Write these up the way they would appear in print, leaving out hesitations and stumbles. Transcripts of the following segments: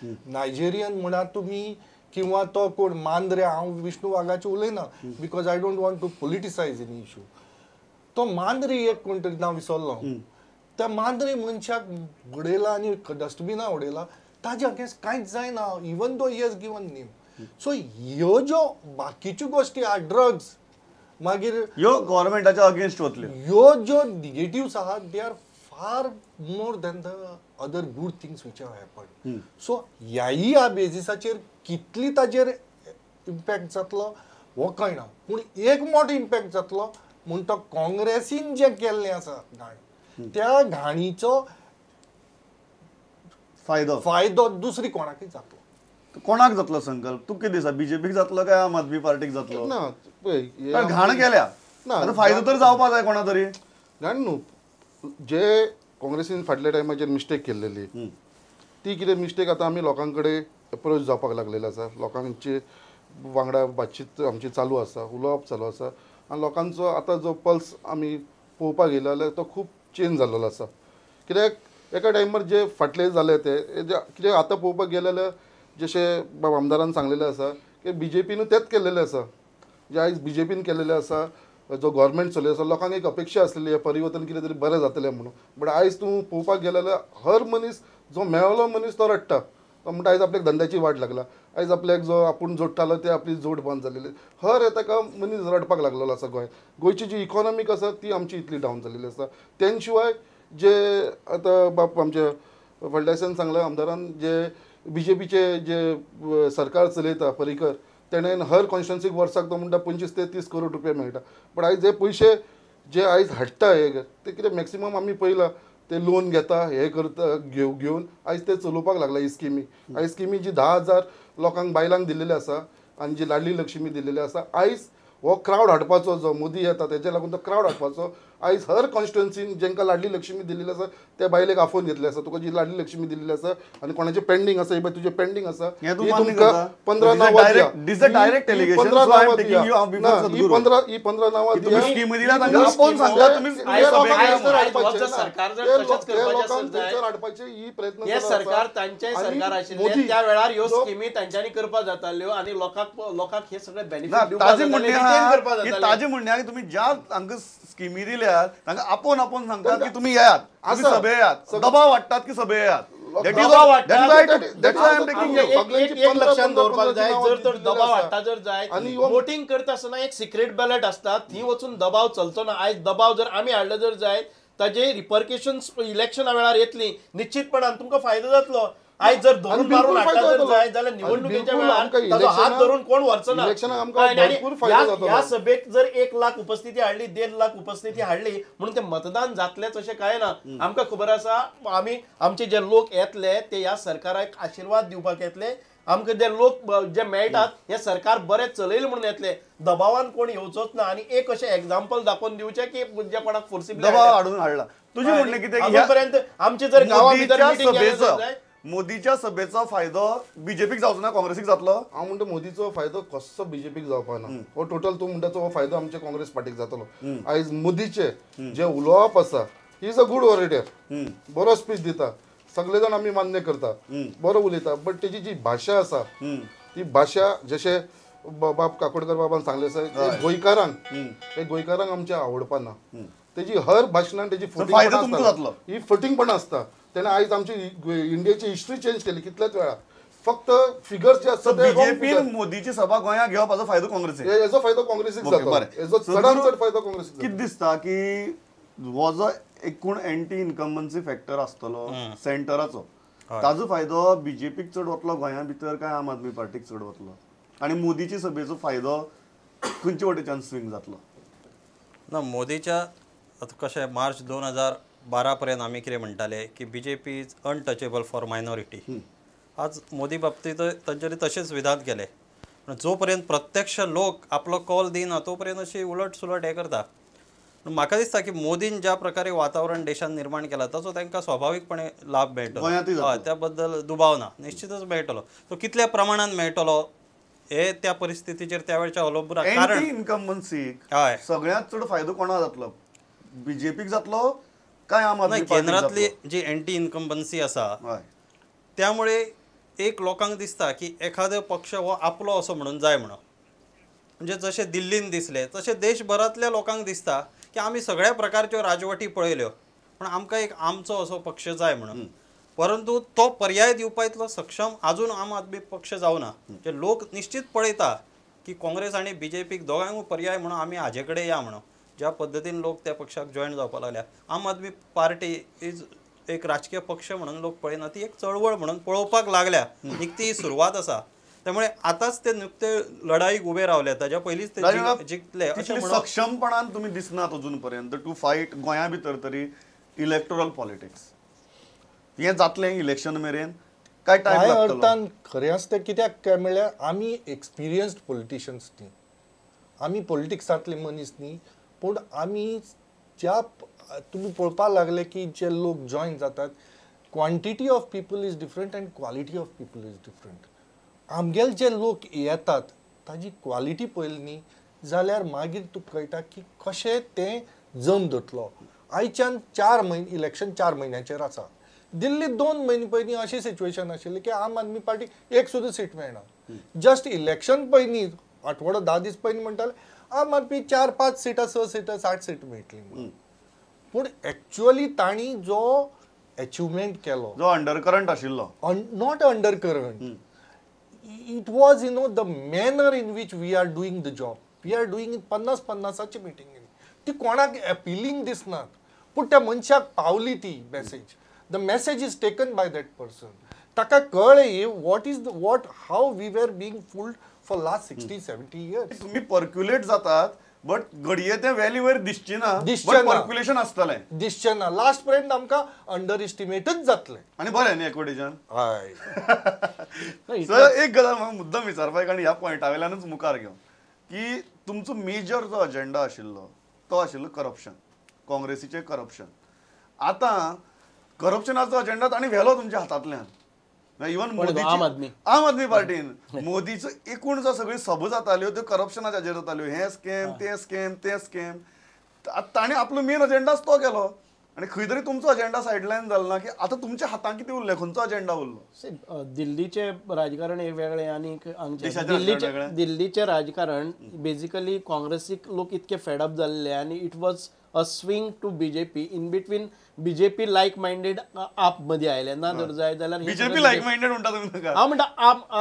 Nigerian म्हणा तुमी किंवा तो कोण मांद्रे, हांव विष्णू वाघाचे उलयना because I don't want to politicise any issue. तो मांद्रे एक कोण तरी नांव विसरलो, त्या मांद्रे मनशाक उडयला आनी डस्टबिना उडयला, ताजे अगेन्स्ट कांयच जायना even though he has given name. So ह्यो ज्यो बाकीच्यो गोश्टी आहा, ड्रग्स मागीर ह्यो गव्हर्मेंटाच्या अगेन्स्ट वतल्यो, ह्यो ज्यो निगेटिव्स आहात they are far more than the other good things which have happened. So ह्याय ह्या बेजिसाचेर कितली ताजेर इम्पॅक्ट जातलो हो कळना, पूण एक मोठो इम्पॅक्ट जातलो म्हूण तो काँग्रेसीन जें केल्लें आसा घाण, त्या घाणीचो फायदो फायदो दुसरी कोणाकय जातलो. कोणाक जातलो संकल्प? तूं कितें दिसा, बीजेपीक जातलो काय आम आदमी पार्टीक जातलो? ना, पळय घाण केल्या ना, फायदो तर जावपा जाय कोणा तरी. घाण न्हू, जे काँग्रेसीन फाटल्या टायमाचेर मिस्टेक केल्लेली ती कितें मिस्टेक आतां आमी लोकां कडेन एप्रोच जावपाक लागलेले आसा, लोकांचे वांगडा बातचीत आमची चालू आसा, उलोवप चालू आसा आनी लोकांचो आतां जो पल्स आमी पळोवपाक गेले जाल्यार तो खूब चेंज जाल्लो आसा. कित्याक एका टायमार जे फाटले जाले ते कित्याक आतां पळोवपाक गेले जाल्यार जशें बाब आमदारान सांगलेलें आसा की बीजेपीन तेंच केल्लेलें आसा, जे आयज बीजेपीन केल्लेलें आसा, जो गव्हर्मेंट चलयता आसा, लोकांक एक अपेक्षा आसलेली परिवर्तन कितें तरी बरें जातलें म्हणून. बट आयज तूं पळोवपाक गेले जाल्यार हर मनीस जो मेळलो मनीस तो रडटा, तो म्हणटा आयज आपल्याक धंद्याची वाट लागला, आयज आपल्याक जो आपूण जोडटालो ते आपली जोड बंद जालेली, हर ताका मनीस रडपाक लागलेलो आसा. गोंय गोंयची जी इकॉनॉमीक आसा ती आमची इतली डावन जालेली आसा. तेन शिवाय जे आतां बाप आमच्या फळदेसान सांगलें आमदारान, जे बीजेपीचे जे सरकार चलयता पर्रीकर, तेणें हर कॉन्स्टिट्युन्सीक वर्साक तो म्हणटा 25 ते 30 करोड रुपया मेळटा. बट आयज जे पयशे जे आयज हाडटा हे ते कितें मॅक्सिमम आमी पळयलां ते लोन घेता, हे करता, घेवन आयज ते चलोवपाक लागला ही स्किमी. आयज स्किमी जी 10,000 लोकांक बायलांक दिल्लेली आसा आनी जी लाडली लक्ष्मी दिल्लेली आसा, आयज हो क्रावड हाडपाचो जो मोदी येता तेजे लागून तो क्रावड हाडपाचो. आयज हर कॉन्स्टिट्युन्सीन जेंकां लाडली लक्ष्मी दिल्लेली आसा त्या बायलेक आफोवन घेतले आसा, तुका जी लाडली लक्ष्मी दिल्लेली आसा आनी कोणाचें पेंडींग आसा, हे पळय तुजें पेंडींग आसा, ही तुमकां 15 नांवां दिया, 15 नांवां दिया, ही 15 नांवां दिया, हाडपाचे ही प्रयत्न सरकार तांचे सरकार आशिल्लें त्या वेळार ह्यो स्किमी तांच्यांनी करपाक जाताल्यो आनी लोकांक हे सगळे बेनिफीट दिवपाक. ताजे म्हणणे तुमी ज्या हांकां स्किमी दिल्यात तांकां आपोवन आपोवन सांगतात की तुमी येयात, सभे येयात, दबाव वाडटात की सभे येयात. एक लक्षात दवरपाक जाय, जर तर दबाव हाडटा जर जाय, वोटींग करता आसतना एक सिक्रेट बॅलट आसता, थंय वचून दबाव चलचो ना. आयज दबाव जर आमी हाडलो जर जाय ताजे रिपर्केशन्स इलेक्शना वेळार येतली, निश्चितपणान तुमकां फायदो जातलो. आयज जर धरून मारून हाडटा जर जाय जाल्यार निवडणुकेच्या वेळार ताजो हात धरून कोण व्हरचो ना. ह्या सभेक जर 1 लाख उपस्थिती हाडली, 1.5 लाख उपस्थिती हाडली म्हणून ते मतदान जातलेच अशें कांय ना. आमकां खबर आसा, आमी आमचे जे लोक येतले ते ह्या सरकाराक आशिर्वाद दिवपाक येतले, आमकां जे लोक जे मेळटात हे सरकार बरें चलयलें म्हणून येतले, दबावान कोण येवचोच ना. आनी एक अशें एग्जाम्पल दाखोवन दिवचें की जे कोणाक फोर्सिबली दबाव हाडून हाडला. तुजें म्हणणें कितें, अजून आमचे जर गांवां भितर मिटींग जाय, मोदीच्या सभेचो फायदो बीजेपीक जावचो ना काँग्रेसीक जातलो? हांव म्हणटा मोदीचो फायदो कसो बीजेपीक जावपा ना, हो टोटल तूं म्हणटा तो फायदो आमच्या काँग्रेस पार्टीक जातलो. आयज मोदीचे जे उलोवप आसा, he is a good orator, बरो स्पीच दिता, सगळे जाण आमी मान्य करता, बरो उलयता, बट तेजी जी भाशा आसा ती भाशा जशें बाब काकोडकर बाबान सांगलें आसा, गोंयकारांक हे गोंयकारांक आमच्या आवडपा ना. तेजी हर भाशणान तेजी फटींगपणां, ही फटींगपणां आसता. तेणें आयज आमची इंडियेची हिस्ट्री चेंज केली कितल्याच वेळा, फक्त फिगर्स जे आसता ते. बीजेपीन मोदीची सभा गोंयांत घेवपाचो फायदो काँग्रेसीक, हेजो फायदो काँग्रेसीक जाता, हेजो चडान चड फायदो काँग्रेसीक. कितें दिसता की हो जो एकूण एंटी इन्कम्बन्सी फॅक्टर आसतलो सेंटराचो, ताजो फायदो बीजेपीक चड वतलो गोंया भितर काय आम आदमी पार्टीक चड वतलो, आनी मोदीची सभेचो फायदो खंयचे वटेच्यान स्विंग जातलो? ना, मोदीच्या आतां कशें मार्च 2012 पर्यंत आमी कितें म्हणटाले की BJP is untouchable for minority. आज मोदी बाबतींत तांच्यांनी तशेंच विधान केलें. जो पर्यंत प्रत्यक्ष लोक आपलो कॉल दिना तो पर्यंत अशी उलट सुलट हें करता. म्हाका दिसता की मोदीन ज्या प्रकारे वातावरण देशान निर्माण केलां ताचो तांकां स्वाभाविकपणे लाभ मेळटलो, हय, त्या बद्दल दुबाव ना, निश्चितच मेळटलो. तो कितल्या प्रमाणान मेळटलो हे त्या परिस्थितीचेर त्या वेळच्या अवलंबून. कारण इन्कम्बन्सीक हय सगळ्यांत चड फायदो कोणाक जातलो, बीजेपीक जातलो काय आम आदमी? केंद्रांतली जी एंटी इन्कम्बन्सी आसा त्यामुळे एक लोकांक दिसता की एखादो पक्ष हो आपलो असो म्हणून जाय म्हणून, म्हणजे जशें दिल्लीन दिसलें तशें देशभरांतल्या लोकांक दिसता की आमी सगळ्या प्रकारच्यो राजवटी पळयल्यो पण आमकां एक आमचो असो पक्ष जाय म्हणून. परंतु तो पर्याय दिवपा इतलो सक्षम अजून आम आदमी पक्ष जावना. जे लोक निश्चित पळयता की काँग्रेस आनी बीजेपीक दोगांकूय पर्याय म्हणून आमी हाजे कडेन या म्हणून, ज्या पद्दतीन लोक त्या पक्षाक जॉयन जावपाक लागल्या. आम आदमी पार्टी is एक राजकीय पक्ष म्हणून लोक पळयना, ती एक चळवळ म्हणून पळोवपाक लागल्या, निकती सुरवात आसा. त्यामुळे आताच ते नुकते लढाईक उभे रावले, ताज्या पयलींच ते जिखले. अशें सक्षमपणान तुमी दिसनात अजून पर्यंत टू फायट गोंया भितर तरी इलेक्टोरल पॉलिटिक्स. हें जातलें इलेक्शन मेरेन काय टायम लागतलो? अर्थान खरें आसता कित्याक काय म्हणल्यार आमी एक्सपिरियन्स्ड पॉलिटिशियन्स न्ही, आमी पॉलिटिक्सांतले मनीस न्ही, पूण आमी ज्या तुमी पळोवपाक लागले की जे लोक जॉयन जातात, quantity of people is different and quality of people is different. आमगेले जे लोक येतात ताजी क्वालिटी पळयली न्ही जाल्यार मागीर तुका कळटा की कशें तें जम धरतलो. आयच्यान 4 म्हयने इलेक्शन 4 म्हयन्याचेर आसा. दिल्लीत 2 म्हयने पयलीं अशें सिच्युएशन आशिल्लें की आम आदमी पार्टी एक सुद्दां सीट मेळना. जस्ट इलेक्शन पयलीं आठवडो 10 दीस पयलीं म्हणटाले आम आदमी 4 5 सिटां 6 सिटां 7 सीट मेळटली. पूण एक्चुअली तांणी जो अचिवमेंट केलो, जो अंडरकरंट आशिल्लो, not undercurrent, it was you know the manner in which we are doing the job. We are doing it 50-50 meeting ती कोणाक अपीलिंग दिसनात, पूण त्या मनशाक पावली ती message. The message is taken by that person. ताका कळ्ळें what is the what how we were being fooled for last 60-70 years. तुमी पर्क्युलेट जातात बट घडये ते व्हॅली वयर दिसची ना, बट पर्क्युलेशन आसतलें, दिसचें ना. लास्ट पर्यंत आमकां अंडर एस्टिमेटच जातलें. आनी बरें न्ही एकवटेच्यान. हय सर, एक गजाल म्हाका मुद्दम विचारपाक आनी ह्या पॉयंटा वयल्यानूच मुखार घेवन की तुमचो मेजर जो अजेंडा आशिल्लो तो आशिल्लो करप्शन, काँग्रेसीचें करप्शन. आतां करप्शनाचो अजेंडा तांणी व्हेलो तुमच्या हातांतल्यान. इवन मोदी, आम आदमी पार्टीन मोदीचो एकूण जो सगळी सभा जाताल्यो त्यो करप्शनाच्या हाजेर जाताल्यो, हें स्कॅम तें स्कॅम तें स्कॅम. ताणें आपलो मेन अजेंडाच तो केलो आनी खंय तरी तुमचो अजेंडा सायडलायन जालो ना की आतां तुमच्या हातांत कितें उरलें, खंयचो अजेंडा उरलो? दिल्लीचें राजकारण एक वेगळें आनी दिल्लीचें राजकारण बेजिकली काँग्रेसीक लोक इतके फेडअप जाल्ले आनी it was a swing to BJP. In between BJP like minded आप मध्ये आयले ना जर जाय जाल्यार बीजेपी लायक माइंडेड म्हणटा तुमी? हांव म्हणटा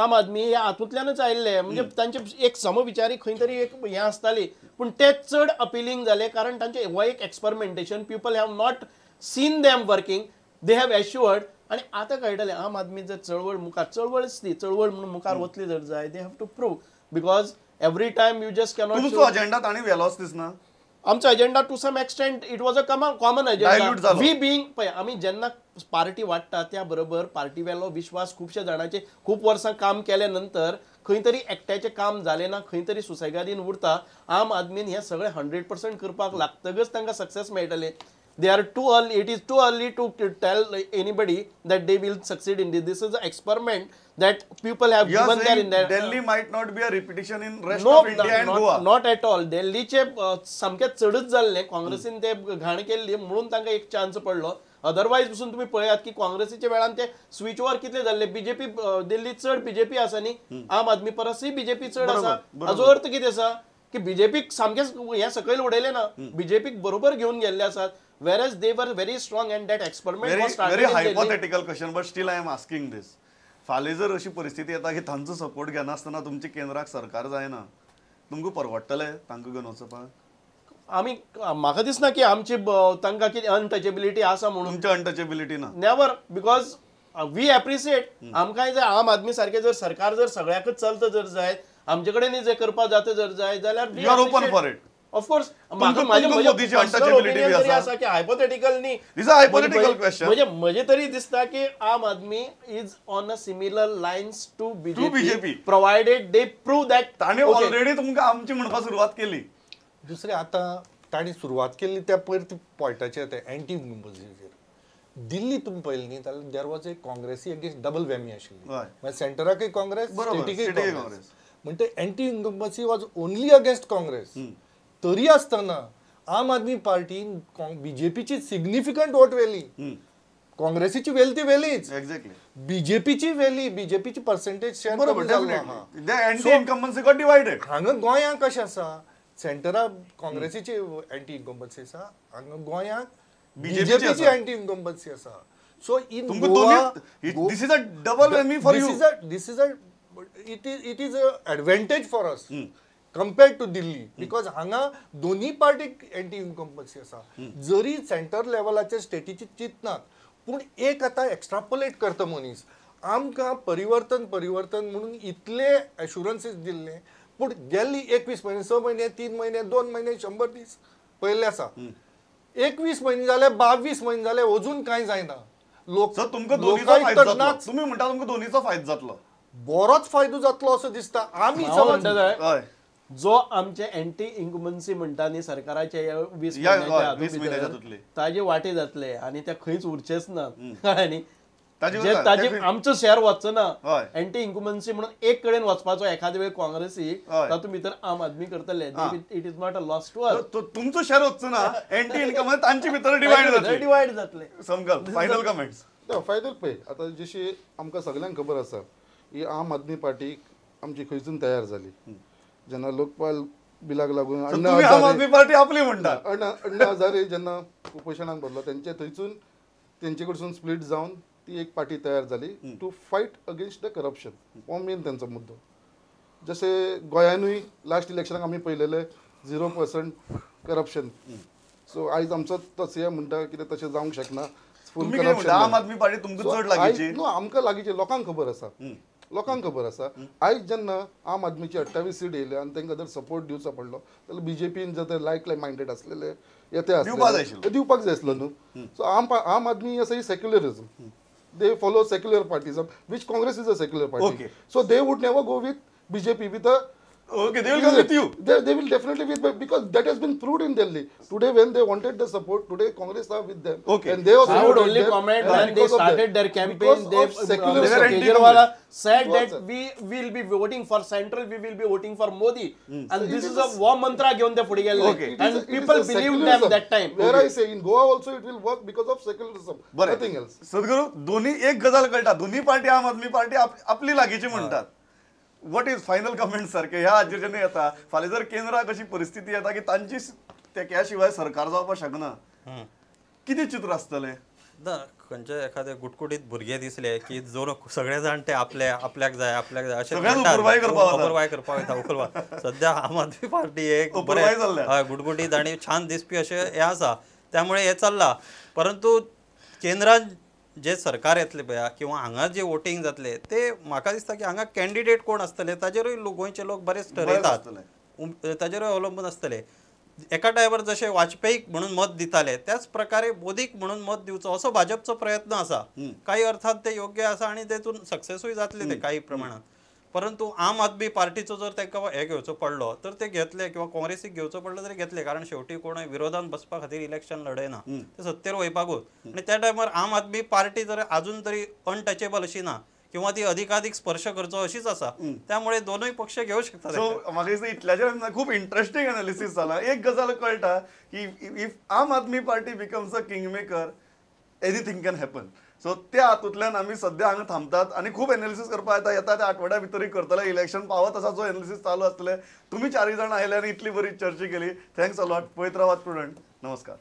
आम आदमी हे हातूंतल्यानच आयिल्ले, म्हणजे तांचे एक समविचारी खंय तरी एक हें आसताली, पूण ते चड अपिलींग जाले कारण तांचे हो एक experimentation, people have not seen them working, they have assured. आनी आतां कळटलें आम आदमी जर चळवळ मुखार, चळवळच ती चळवळ म्हणून मुखार वतली जर जाय, they have to prove because every time you just cannot. तुमचो अजेंडा तांणी व्हेलोच दिसना. आमचो agenda to some extent it was a common agenda. We being पळय आमी जेन्ना पार्टी वाडटा त्या बरोबर पार्टी वेलो विश्वास खुबशे जाणांचे खूब वर्सां काम केले नंतर खंय तरी एकट्याचें काम जालें ना, खंय तरी सुसेगादीन उरता. आम आदमीन हें सगळें 100% करपाक लागतकच तांकां सक्सेस मेळटलें. They are too early, it is too early to tell anybody that they will succeed in this. This is an experiment that people have given there in their. Delhi might not be a repetition in rest of India and Goa. Not at all. दिल्लीचे सामकें चडच जाल्लें, काँग्रेसीन ते घाण केल्ली म्हणून तांकां एक चान्स पडलो. अदरवायज पसून तुमी पळयात की काँग्रेसीच्या वेळान ते स्विच ओवर कितले जाल्ले. बीजेपी दिल्ली चड बीजेपी आसा न्ही, आम आदमी परसय बीजेपी चड आसा. हाजो अर्थ कितें आसा की बीजेपीक सामकें हें सकयल उडयलें ना, बीजेपीक बरोबर घेवन गेल्ले आसात. Whereas they were very strong and that experiment was started. Very hypothetical question, but still I am asking this. फाल्यां जर अशी परिस्थिती येता की तांचो सपोर्ट घेनासतना तुमच्या केंद्राक सरकार जायना, तुमकां परवडटलें तांकां घेवन वचपाक? आमी म्हाका दिसना की आमची तांकां कितें अनटचेबिलिटी आसा म्हणून. तुमची अनटचेबिलिटी ना, नेवर, because we appreciate. आमकां जर आम आदमी सारकें जर सरकार जर सगळ्याकच चलता जर जायत, आमचे कडेन जर करपाक जाता जर जायत जाल्यार you are open for it. Of course, आसा की हायपोथेटिकल न्ही, म्हणजे म्हजें तरी दिसता की Aam Aadmi is on a similar lines to BJP, provided they prove that. तांणी ऑलरेडी तुमकां आमची म्हणपाक सुरवात केली. दुसरें आतां तांणी सुरवात केल्ली त्या पयर ती पॉयंटाचेर, ते एंटी इन्कम्बन्सीचेर. दिल्ली तुमी पळयली न्ही जाल्यार there was a काँग्रेसी अगेन्स्ट डबल वॅमी आशिल्ली, मागीर सेंटराकय Congress, स्टेटीकय Congress. म्हणटे anti incumbency was only against Congress. तरी आसतना आम आदमी पार्टीन बीजेपीची सिग्निफिकंट वोट व्हेली. काँग्रेसीची वेल ती वेलीच, एक्झॅक्टली बीजेपीची वेली, बीजेपीची पर्सेंटेज शेअर बरोबर, अँटी इन्कम्बन्सी गॉट डिवायडेड. हांगा गोंयांत कशें आसा, सेंटरा काँग्रेसीची अँटी इन्कम्बन्सी आसा, हांगा गोंयांत बीजेपीची अँटी इन्कम्बन्सी आसा. So in Goa, this is a double whammy for you. This is a it is a advantage for us compared to Delhi, because हांगा दोन्ही पार्टीक अँटी इन्कम्बन्सी आसा. जरी सेंटर लेवलाचेर स्टेटीची चिंतनात, पूण एक आतां एक्स्ट्रापोलेट करता मनीस, आमकां परिवर्तन परिवर्तन म्हणून इतले एश्युरन्सीस दिल्ले, पूण गेल्ली 21 म्हयने, 6 म्हयने, 3 म्हयने, 2 म्हयने, 100 दीस पयले आसा. 21 म्हयने जाले, 22 म्हयने जाले, अजून कांय जायना. लोक तुमकां दोनीचो फायदो जातलो, तुमी म्हणटा तुमकां दोनीचो फायदो जातलो, बरोच फायदो जातलो असो दिसता. आमी जो आमचे अँटी इन्कम्बन्सी म्हणटा न्ही सरकाराचे 20 म्हयन्याच्या ताजे वाटे जातले आनी ते खंयच उरचेच ना. कळ्ळें न्ही, ताजे आमचो शेअर वचचो ना. अँटी इन्कम्बन्सी म्हणून एक कडेन वचपाचो एखादे वेळ काँग्रेसी, तातूंत भितर आम आदमी करतले. It is not a loss to us. तुमचो शेअर वचचो ना, अँटी इन्कम्बन्सी तांचे भितर डिवायड जातले. समजल फायनल कमेंट्स. फायनल पळय आतां जशी आमकां सगल्यांक खबर आसा, ही आम आदमी पार्टी आमची खंयसून तयार जाली, जेन्ना लोकपाल बिलाक लागून आम आदमी पार्टी आपली म्हणटा, अण्णा हजारे जेन्ना कुपोशणाक भरलो तेंचे थंयसून तेंचे कडसून स्प्लीट जावन ती एक पार्टी तयार जाली to fight against the corruption. हो मेन तेंचो मुद्दो. जशें गोंयानूय लास्ट इलेक्शनाक आमी पळयलेले 0% करप्शन. सो आयज आमचो तो सीएम म्हणटा कितें तशें जावंक शकना, फूल करप्शन. आम आदमी पार्टी तुमकां चड लागींची? न्हू, आमकां लागींची, लोकांक खबर आसा, लोकांक खबर आसा. आयज जेन्ना आम आदमीची 28 सीट येयले आनी तांकां जर सपोर्ट दिवचो पडलो जाल्यार बीजेपीन जर ते लायक मायंडेड आसलेले येते आसले दिवपाक जाय आसलो न्हू. सो आम आदमी आसा ही secularism, they follow secular partyism, which Congress is a secular party. Okay. So they would never go with BJP with a okay, they will come with you. They will definitely with, because that has been proved in Delhi. Today when they wanted the support, today Congress are with them. Okay. And they also I would only comment when they started their campaign, they Kejriwal said that we will be voting for central, we will be voting for Modi. And this is a war mantra घेऊन ते पुढे गेले. And people believed them that time. Where I say in Goa also it will work because of secularism. Nothing else. Sadhguru, दोन्ही एक गजाल कळटा, दोन्ही party आम आदमी पार्टी आपली लागींची म्हणटात. What is final comment सारखे ह्या हाजेर जेन्ना येता, फाल्यां जर केंद्राक अशी परिस्थिती येता की तांची तेक्या शिवाय सरकार जावपाक शकना, कितें चित्र आसतलें? ना, खंयचे एखादे गुटगुटीत भुरगे दिसले की जो सगळे जाण ते आपले आपल्याक जाय आपल्याक जाय अशें अपुरबाय करपाक वयता. अपुरबाय सद्या आम आदमी पार्टी एक बरें गुटगुटीत आनी छान दिसपी अशें हें आसा, त्यामुळे हें चल्लां. परंतु केंद्रान जे सरकार येतले पळया किंवा हांगा जे वोटींग जातले ते म्हाका दिसता की हांगा कॅन्डिडेट कोण आसतले ताजेरूय गोंयचे लोक बरेच ठरयतात, ताजेरूय अवलंबून आसतले. एका टायमार जशें वाजपेयीक म्हणून मत दिताले त्याच प्रकारे मोदीक म्हणून मत दिवचो असो भाजपचो प्रयत्न आसा. काही अर्थात ते योग्य आसा आनी तेतून सक्सेसूय जातले ते काही प्रमाणात. परंतु आम आदमी पार्टीचो जर तांकां हे घेवचो पडलो तर ते घेतले किंवा काँग्रेसीक घेवचो पडलो तरी घेतले, कारण शेवटी कोणूय विरोधान बसपा खातीर इलेक्शन लढयना, ते सत्तेर वयपाकूच. आनी त्या टायमार आम आदमी पार्टी जर अजून तरी अनटचेबल अशी ना किंवा ती अधिकाधिक स्पर्श करचो अशीच आसा, त्यामुळे दोनूय पक्ष घेऊ शकतात. सो म्हाका दिसता इतल्याचेर खूब इंट्रस्टिंग एनालिसीस जाला. एक गजाल कळटा की if Aam Aadmi Party becomes a king maker, anything can happen. So त्या हातूंतल्यान आमी सद्या हांगा थांबतात आनी खूब एनालिसीस करपाक येता, येता त्या आठवड्या भितरूय करतले. इलेक्शन पावत आसा जो एनालिसीस चालू आसतले. तुमी चारूय जाण आयले आनी इतली बरी चर्चा केली. Thanks a lot. पळयत रावात प्रुडंट. नमस्कार.